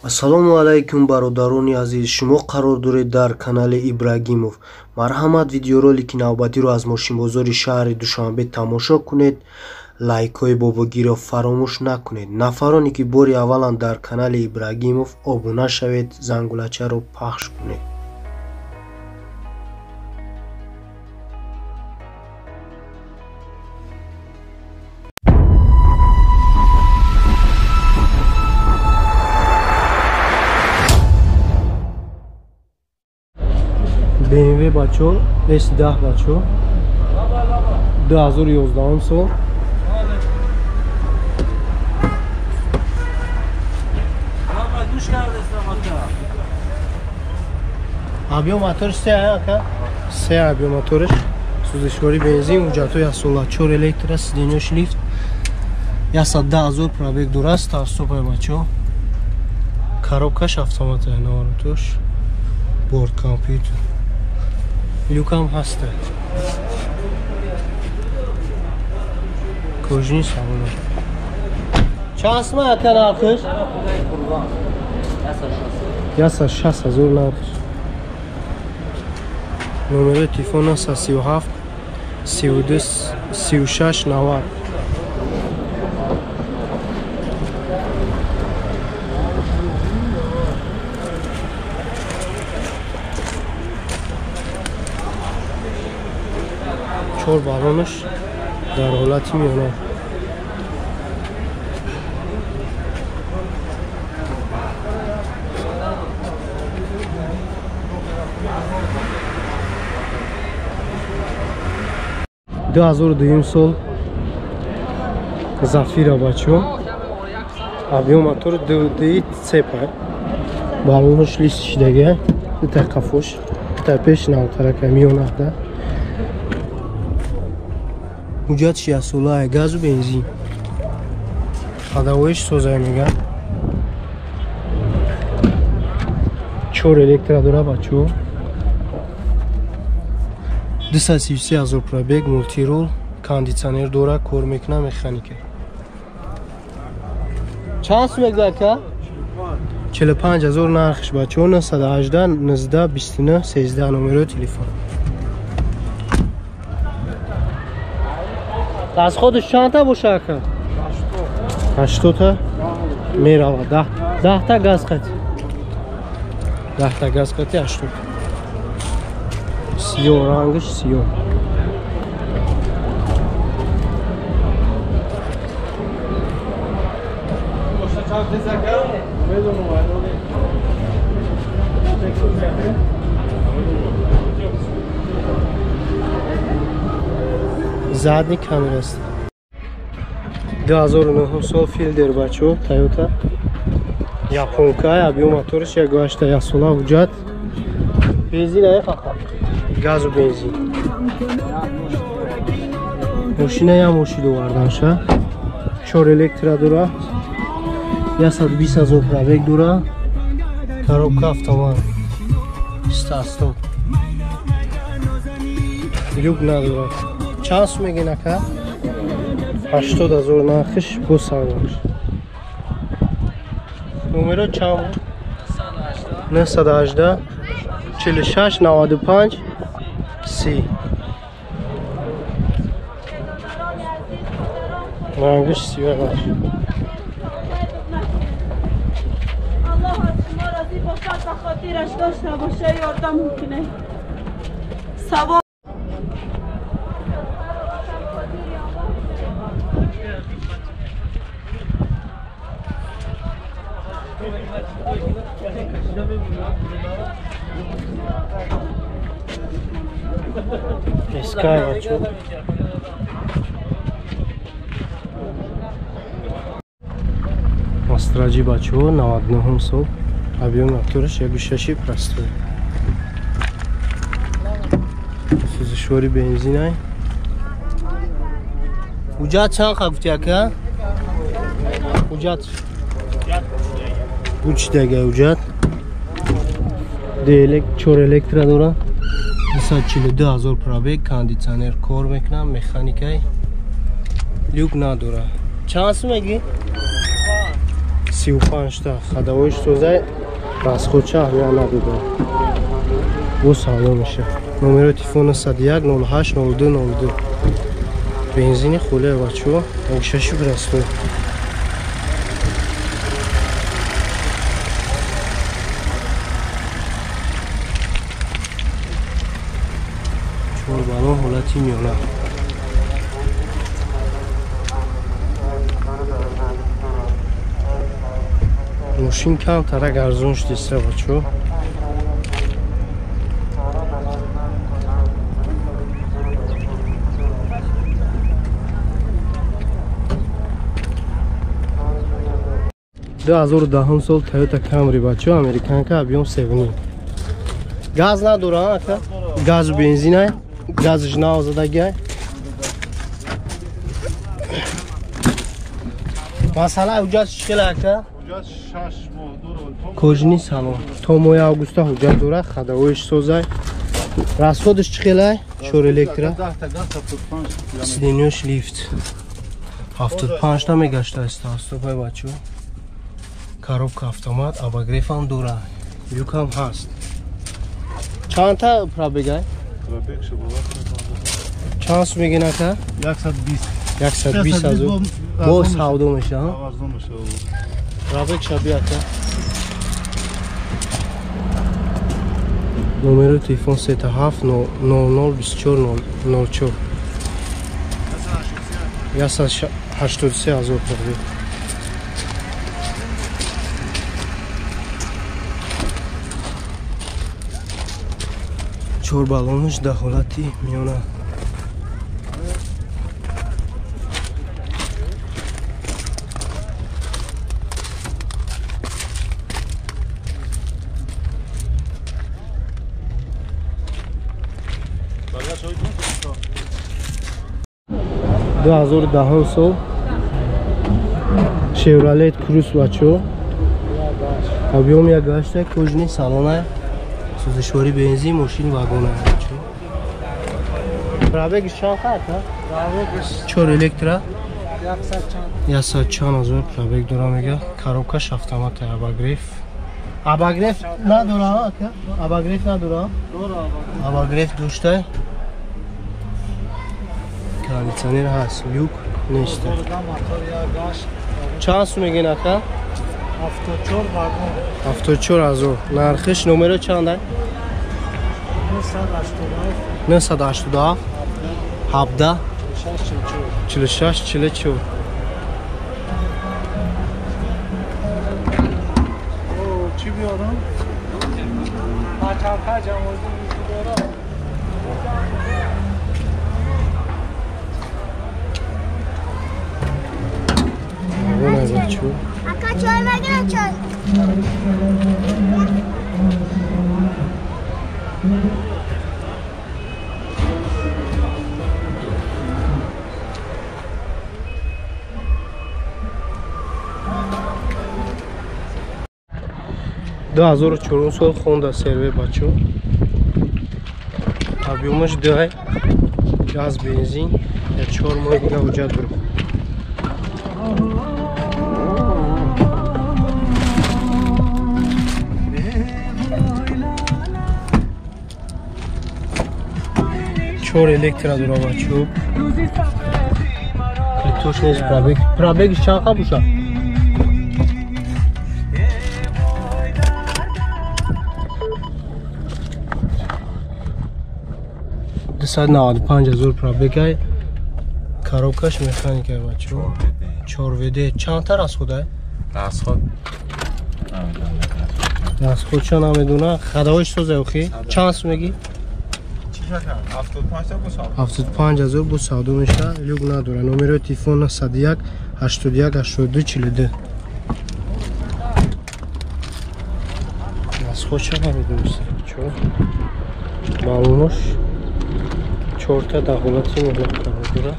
Ассалому алайкум, бародарони азиз. Шумо қарор доред дар канали Ибрагимов. Марҳамат, видеоролики навбатиро аз мошинбозори шаҳри Душанбе тамошо кунед. Лайкҳои бобогиро фаромӯш накунед. Нафароне ки бори аввалан дар канали Ибрагимов, обуна шавед, зангулачаро пахш кунед. BMW бачо S10 бачо 2011 сол. Объем моторш се ака? Се объем моторш. Сӯзишворӣ бензин, ҳуҷҷатҳои 1 4 электро, сиденьош лифт. 110 ҳазор пробег дорад, старт-стопай бачо. Коробкаш автомат наворотош. Борт компютер. Люкам ҳаста. Кожини салон. Чанд сум ака нархш? 160 ҳазор нархш. Номери телефон 37 32 36 90. Чор балонаш дар ҳолати миёна. 2002 сол Зафира бачо. Объем мотор 2 цепа. Балонаш лист шидага, дута қафош, дута пеш навтарака миёнада. Ҳуҷҷат 6 сола, газу бензин. Ходовоиш созай мега. Чор электро дора бачо. 233 ҳазор пробег, мультирул, кондитсионер дора, кор мекуна, механика. Чанд сум мегӯяд ка? 45 ҳазор нархш бачо. 918 19 29 13 номерои телефон. Аз худаш чандта боша ака? 80та мерава. 10та газ қати. 10та газ қати 80. Сиёҳ рангаш сиёҳ. Задний камера аст. 2009 сол Филдер бачо, Toyota. Японка, объем моторш 1.8 сола ҳуҷҷат. Бензин ай фақат. Газу бензин. Мошина я мошин оварданша. 4 электро дора. 120 ҳазор пробег дора. Коробка автомат. Старт-стоп. Люк надора. Чанд сум мегӯен ака? 80 ҳазор нархиш, бо савдош. Номеро чанд буд? 918 46 95 30. Рангаш сиёҳ аст. Аллоҳ аз шумо розӣ бошад, ба хотираш дошта боша, ёрдам кунед. Савоб. Скай бачо. Астраҷи бачо 99 сол. Объем мотораш 1.6 простой. Сӯзишвори бензинай. Ҳуҷҷат чанд қа гуфти ака? Ҳуҷҷат гучидага ҳуҷҷат. Чор электро дора. 242 ҳазор пробег, кондитсионер кор мекунам, механикай. Люк надора. Чанд сум мегӣ? 35 та ходовойш созай, расходша аҳамият надода. Бо савдо меша. Номерои телефон 901 08 02 02. Бензини хуле бачо, шаши простой. Чор балон ҳолати миёна. Мошин камтарак арзон шудиста бачо. Ду ҳазору даҳум сол Toyota Camry бачо, американка, объем 7. Газ надора, ака? Газу бензинай, газш нав задагиай. Масала ҳуҷҷат чӣ хел ака? Кожини салон. То моҳи августа ҳуҷҷат дора, ходовоиш созай. Расходаш чӣ хелай? 4 электро. Сиденьёш лифт. 75 та мегашта стопай бачо. Коробка автомат, обогрев ҳам дора. Люк ҳам ҳаст. Чанд та пробегай? Чанд сум мегин ака? 120. 120 ҳазор. Бо савдо меша, ҳа? Пробег шаби ака. Номери телефон 37 00 24 04. 183 ҳазор пробег. Чор балонаш дар ҳолати миёна. Ду ҳазору даҳум сол Chevrolet Cruze бачо. Объем як гашта, кожини салона, сӯзишворӣ бензин, мошин вагона бачо. Пробегш чанд қад? 4 электро. 100 чанд ҳазор пробег дора мега. Коробкаш автомат, обогрев. Обогрев надора, ака? Обогрев надора? Обогрев дошта. Кондиционер ҳаст, люк нест. Чанд сум мегин ака? 74 вагон. 74 ҳазор. Нархиш номеро чанд ай? 987 17 46 44. Чӣ биёрам? Пачарха ҷамози дорам. Ака чой мегирам чой. Ду ҳазору чорум сол Honda CR-V бачо. Объемаш 2, газ бензин, 4 моҳи дига ҳуҷҷат дорад. 4 электро дора бачо. Плитош нест, пробег. Пробегш чанд қа боша? 295 ҳазор пробегай. Коробкаш механикай бачо. 4 ВД. Чанд та расходай? Расход расходша намедона. Ходовоиш созай охи? Чанд сум мегӣ? 75 ҳазор бо савдо меша. Люк надора. Номерои телефон 901 81 82 42. Расходша намедониста бачо. Маълумош 4 та дар ҳолати муҳлат қарор дорад.